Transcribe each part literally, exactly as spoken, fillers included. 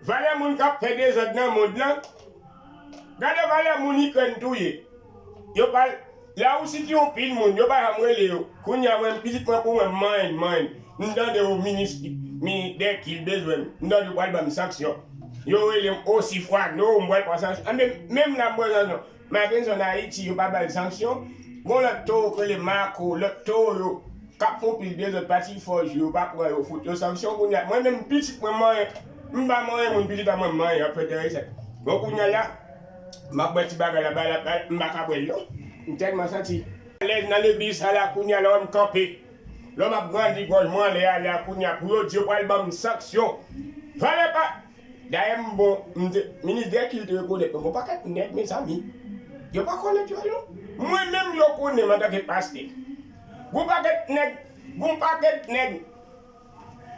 Valè moun k ap fè dezòd nan mond lan. Gade valè moun Ikrèn touye. Yo pa, Larisi tiye yon pil moun, yo pa janm rele yo. Kounye a mwen, pitit mwen pou mwen, m manyen, m manyen. M tande yo minis, minis Dèkil bezwen m. M tande yo pral ban m sanksyon. Yo rele m osi fwa, no, m pral pran sanksyon. Anben, menm la m pran sanksyon. Mackenson Ayiti, yo pa ba l sanksyon. Gon lòt towo k rele Marco, lòt towo yo k ap fè yon pil dezòd pati fòj yo, pa pran yo, fout yo sanksyon kounye a. Mwen menm pitit mwen manyen, m pa manyen moun pitit a mwen manyen, ap fè tèrè sèt. Bon, kounye a la, m ap bwè ti bagay la, ba la, ba, m pa ka bwè l non. M tèlman santi alèz nan legliz sa la, kounye a la, m kanpe. Lè m ap grandi, gòj mwen anlè a la, kounye a, pou yo di yo pral ban m sanksyon. Valè pa, dayè m bon, m te, minis Dèkil te rekonèt mwen, gon pakèt nèg, mezanmi. Yo pa konèt yo non. Mwen menm yo konnen m antanke pastè. Gon pakèt nèg, gon pakèt nèg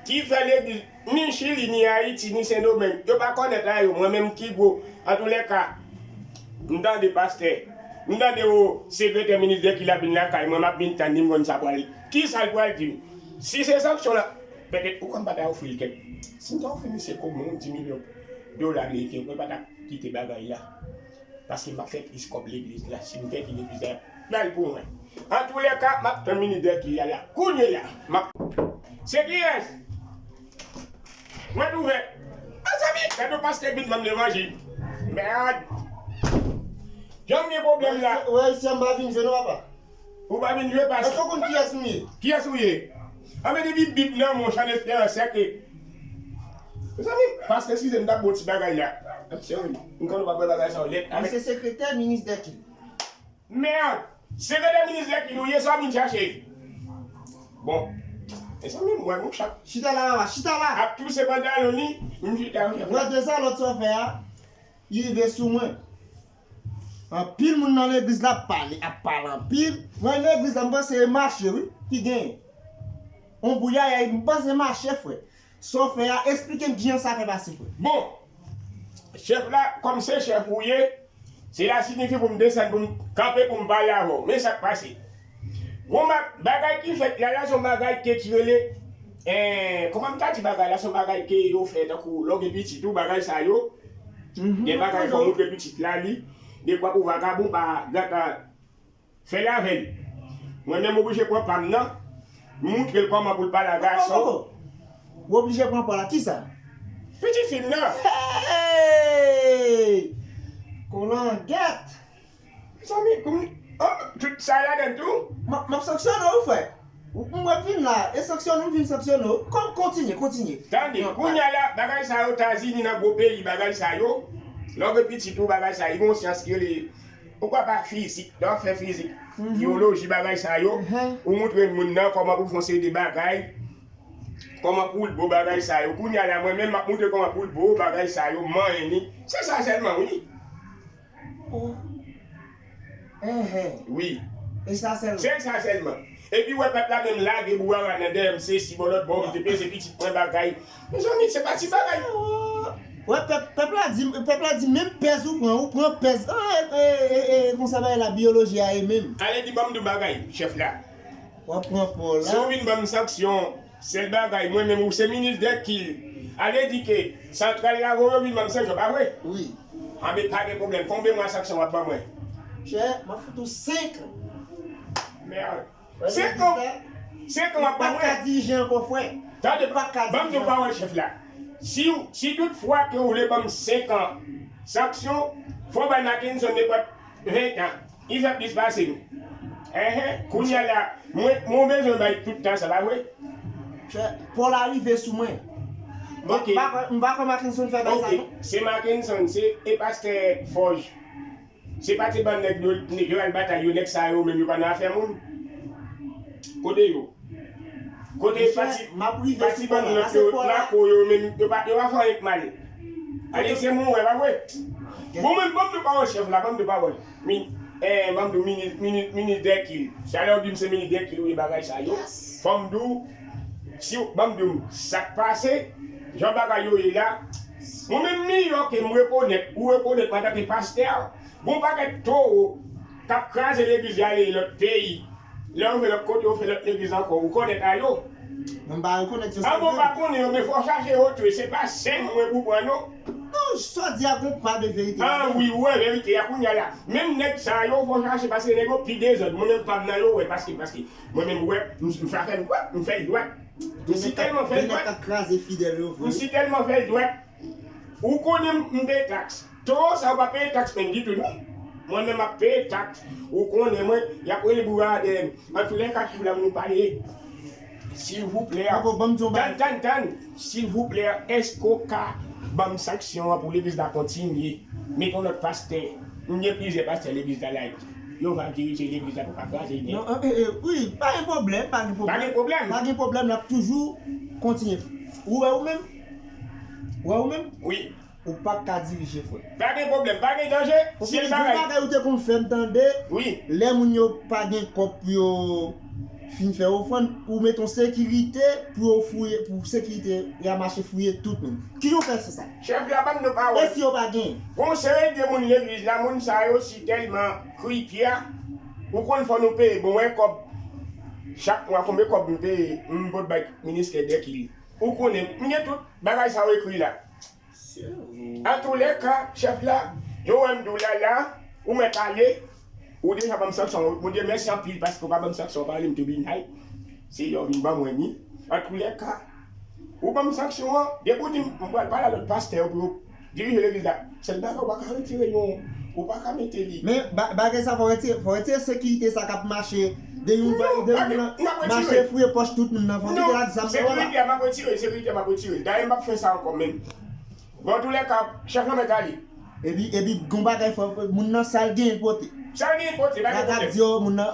ki fè legliz, ni Chili, ni Ayiti, ni Sendomeng, yo pa konèt a yo, mwen menm ki gwo. Antoulèka, m tande pastè, m tande o sekretè minis Dèkil ap vin lakay mwen, m ap vin tann li, m konn sa pral, kisa l pral di m. Si se sanksyon la, petèt ou konn pa ta ofri l kèk. Si m ta ofri misye kob mwen yon di milyon dola ameriken, mwen pa ta kite bagay la. Paske m ap fè plis kòb legliz la. Si m fè ki legliz la, bèl pou mwen. Antoulèka, m ap tann minis Dèkil la la. Kounye la, m ap. Se kiyès? Mwen t ouvè. Mezanmi, gade yon pastè k vin ban m levanjil. Mèd. Jan m gen pwoblèm la. Wè, isi a m pa vin jwe non, papa. Ou pa vin jwe, pastè. Èske w konn kiyès m ye? Kiyès ou ye? Anben depi Bib nan men w, Chan Esperans, sèke. Mezanmi, pastè, eskize m, m t ap ba w ti bagay la. M konn ou pa pran bagay sa yo lèt. Mwen se sekretè minis Dèkil. Mèd! Sekretè minis Dèkil ou ye, sa w vin chache? Bon. Mezanmi, m wè mouch ap. Chita la, papa, chita la. Ap touse pantalon li, m chita. Mwen de sa lòt sa w fè a, li rive sou mwen. Anpil moun nan legliz la ap pale, ap pale anpil. Mwen legliz la, m panse e mache, wi, ki genyen. On bouyayay, m panse mache, frè. Sa w fè a, esplike m kijan sa fè pase, frè. Bon, chèf la, kòm se chèf ou ye, se la siyifi pou m desann, pou m kanpe, pou m pale avè w. Men sa k pase. Bon, ba-, bagay ki fèt la, la se yon bagay ke ki rele, eh, kòman m ta di bagay la, se yon bagay ke yo fè tankou lè w gen pitit ou, bagay sa yo. Gen bagay fò w moutre pitit la li. Dekwa pou vagabon pa gentan fè l avè l. Mwen menm oblije pran pa m nan, m moutre l kòman pou l pale a gason. Ou oblije pran pa la, kisa? Pitit fi m nan. Hey! Kolangèt! Mezanmi, koum, oh, tout sa ladan tou? M ap, m ap sanksyone w, frè. Ou, m wè vin la, e sanksyone, m vin sanksyone w. Kon-, kontinye, kontinye. Tande, kounye a la, bagay sa yo Etazini nan gwo peyi, bagay sa yo. Lè w gen pitit ou, bagay sa yo, gen yon syans ki rele, ou kwè pa fizik, lè w ap fè fizik, biyoloji, bagay sa yo, ou moutre moun nan kòman pou fè yon seri de bagay, kòman pou l bo bagay sa yo. Kounye a la, mwen menm, m ap moutre kòman pou l bo bagay sa yo, manyen li. Se sa sèlman, wi. Oh. Enhen. Wi. E sa sèlman? Se sa sèlman. Epi wè pèp la menm lage bouwara nan dèyè m, sesi, bò lòt bò, m te peze pitit mwen bagay. Mezanmi, se pa ti bagay. Wè pèp, pèp la di, pèp la di menm pèz ou pran, ou pran pèz. Ah, e, e, e, e, konsa bagay la, biyoloji a ye menm. Ale di ban m di w bagay, chèf la. W ap pran pa w la. Si w vin ban m sanksyon, sèl bagay, mwen menm ou se minis dèkil. Ale di ke santral la voye w vin ban m sanksyon, pa vre? Wi. Anben pa gen pwoblèm. Konbyen mwa sanksyon w ap ban mwen? Chè, m ap fout ou senk an. Mèd. Senk an? Senk an w ap ban mwen? Ou pa ka dirije ankò, frè. Tande, ban m di w pawòl chèf la. Si, si tout fwa ke w vle ban m senk an sanksyon, fò w bay Mackenson nenpòt ven tan. Li fè plis pase m. Enhen, kounye a la, mwen, mwen bezwen bay tout tan sa, pa vre? Chè, pa w la rive sou mwen. M pa, m pa kwè, m pa kwè Mackenson fè bagay sa non. Se Mackenson, se, e pastè Fòj. Se pa ti bann nèg yo, yo al batay yo, nèg sa yo menm yo pa nan afè moun. Kote yo? Kote pati, pati bann lòt yo, Marco yo menm, yo pa, yo pa fè anyen k mal. Ale se moun wè, pa vre? Bon, mwen, ban m di w pawòl chèf la, ban m di w pawòl. Mi-, eh, ban m di w minis, minis, minis dèkil. Sa lè w di m se minis dèkil ou ye bagay sa yo. Fò m di w, si w, ban m di w sa k pase, jan bagay yo ye la. Mwen menm miyò ke m rekonèt, ou rekonèt m antanke pastè, gon pakèt towo k ap kraze legliz y ale lòt peyi. Lè yo fè lòt kote, yo fè lòt legliz ankò. Ou konèt a yo? Mwen pa rekonèt yo. An bon, pa konnen yo, men fò w chache yo tou. Se pa senk mwen pou pran non. Sa w di a gon pa de verite Ah ladan. Wi, ou wè verite a kounye a la. Menm nèg sa yo fò chache paske nèg yo pi dezòd. Mwen menm pa m nan yo wè paske paske mwen menm wè m m fè afè m dwèt, m fè l dwèt. M si tèlman fè l Gen nèg dwèt. K ap kraze fidèl yo M vre. si tèlman fè l dwèt. Ou konnen m peye taks. Toro sa yo pa peye taks menm ditou non. Mwen menm m ap peye taks. Ou konnen mwen, y ap rele boura dèyè m. Antoulèka, chèf la nou pale. Silvouplè. Poko, ban m di yon Tann, bagay. tann, tann. Silvouplè, èske w ka ban m sanksyon an pou legliz la kontinye? Met yon lòt pastè. M gen plizyè pastè legliz la la. Yo va dirije legliz la pou pa kraze l. Non, eh, eh, wi, pa gen pwoblèm, pa gen Pa gen pwoblèm. pwoblèm. Pa gen pwoblèm, l ap toujou kontinye. Ou wè ou menm? Ou wè ou menm? Wi. Ou p ap ka dirije, frè. Pa gen pwoblèm, pa gen danje. Ou Se gen bagay. Bagay ou te konn fè m tande. Wi. Lè moun yo pa gen kòb pou yo fin fè ofrann, ou met yon sekirite pou yo fouye, pou sekirite ramache fouye tout moun. Ki yon fè se sa? Chèf la ban m nou pawòl. E si yo pa gen? Gon seri de moun legliz la, moun sa yo si tèlman kripya, ou konn fò nou peye bon wè kòb. Chak mwa, konbyen kòb m peye, m pot bay ministè dèkil. Ou konnen, m gen tout bagay sa yo ekri la. Antoulèka, chèf la, yo wè m di w la la, ou mèt ale, ou deja ban m sanksyon, ou di mèsi anpil paske ou pa ban m sanksyon, ou pa rele m tribinal. Se lè w vin ban mwen li. Antoulèka, ou ban m sanksyon an, depi w di m, m pral pale a lòt pastè yo pou yo dirije legliz la. Sèl bagay, ou pa ka retire yon, ou pa ka mete li. Men ba- bagay sa fò retire, fò retire sekirite sa k ap mache de yon Non, de pa gen- yon m ap retire. Mache fouye pòch tout moun nan, fò kite l ak zam nan la. Sekirite a m ap retire, sekirite a m ap retire. Dayè m p ap fè sa ankò menm. Bon, antoulèka, chèf la mèt ale. Epi epi gon bagay fò moun nan sa l genyen pote. Sa l genyen pote, pa gen Bagay pwoblèm. di yo moun nan.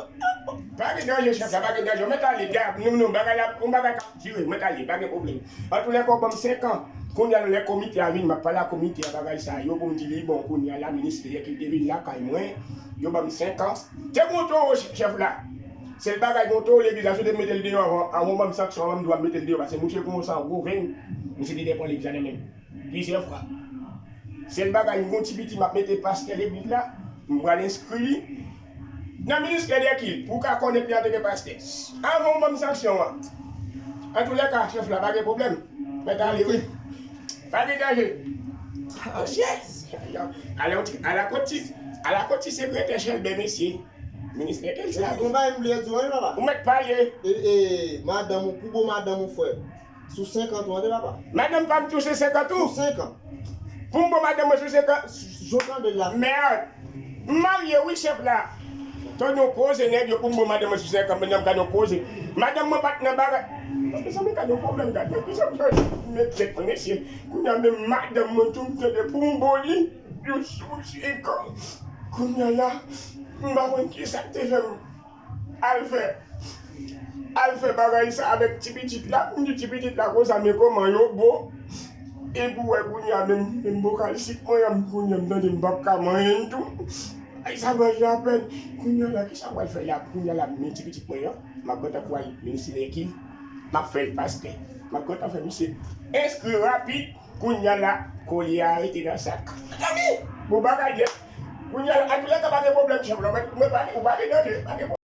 Pa gen danje, chèf la, pa gen danje. Mèt ale, gad, nou, nou, bagay la, yon bagay k ap dire, mèt ale, pa gen pwoblèm. Antoulèka, ou ban m senk an. Kounye a, lè komite a vin, m ap pale a komite a bagay sa yo pou m di li, bon, kounye a la, ministè ki te vin lakay mwen, yo ban m senk an. Te gon toro, chèf la. Sèl bagay, gon toro legliz la, si w te mete l deyò avan, avan w ban m sanksyon, avan m dwa mete l deyò, paske mouche gon san gwo venn, misye te dèpon legliz la nan men m. Plizyè fwa. Sèl bagay, m gon ti piti m ap mete pastè legliz la, m pral enskri li nan ministè dèkil pou w ka konnèt li antanke pastè. Avan w ban m sanksyon an. Antoulèka, chèf la, pa gen pwoblèm. Mèt ale, wi. Pa gen danje. Oh, yes. Ala yon ti, ala kot ti, ala kot ti sekretè chèlbè, mesye. Ministè dèkil sa. Epi gon bagay m vle di w, wi, papa. Ou mèt pale. E, e, madanm ou, pou bon madanm ou, frè. Sou senkant ou an, te papa. Madanm pa m touche senkant ou. Sou senkant. Pou m bon madanm mwen sou senkant. Jou tande la. Mèd. M marye, wi, chèf la. Tande yon koze nèg yo pou m bon madanm mwen sou senkant, madanm gade yon koze. Madanm mwen pa t nan bagay. Mezanmi, gade yon pwoblèm, gade. Mezanmi, gade. Met tèt mwen, mesye. Kounye a menm madanm mwen tou, m tande pou m bon li. Yo sou senkant. Kounye a la, m pa konn kisa k te fè m. Al fè, al fè bagay sa avèk ti pitit la. M di ti pitit la konsa, men kòman yo bon. Epi w wè kounye a menm, menm bokal sik mwen an, kounye a m tande m p ap ka manyen l tou. Ay, sa fè lapèn. Kounye a la, kisa m pral fè la? Kounye a la, men ti pitit mwen an, m ap gentan pral ministè dèkil, m ap fè l pastè. M ap gentan fè misye enskri rapid. Kounye a la, kolye a rete nan sak. Mezanmi, bon bagay nèt. Kounye a la, antoulèka, pa gen pwoblèm, chèf la. Mwen, mwen pa, ou pa gen danje, pa gen pwoblèm.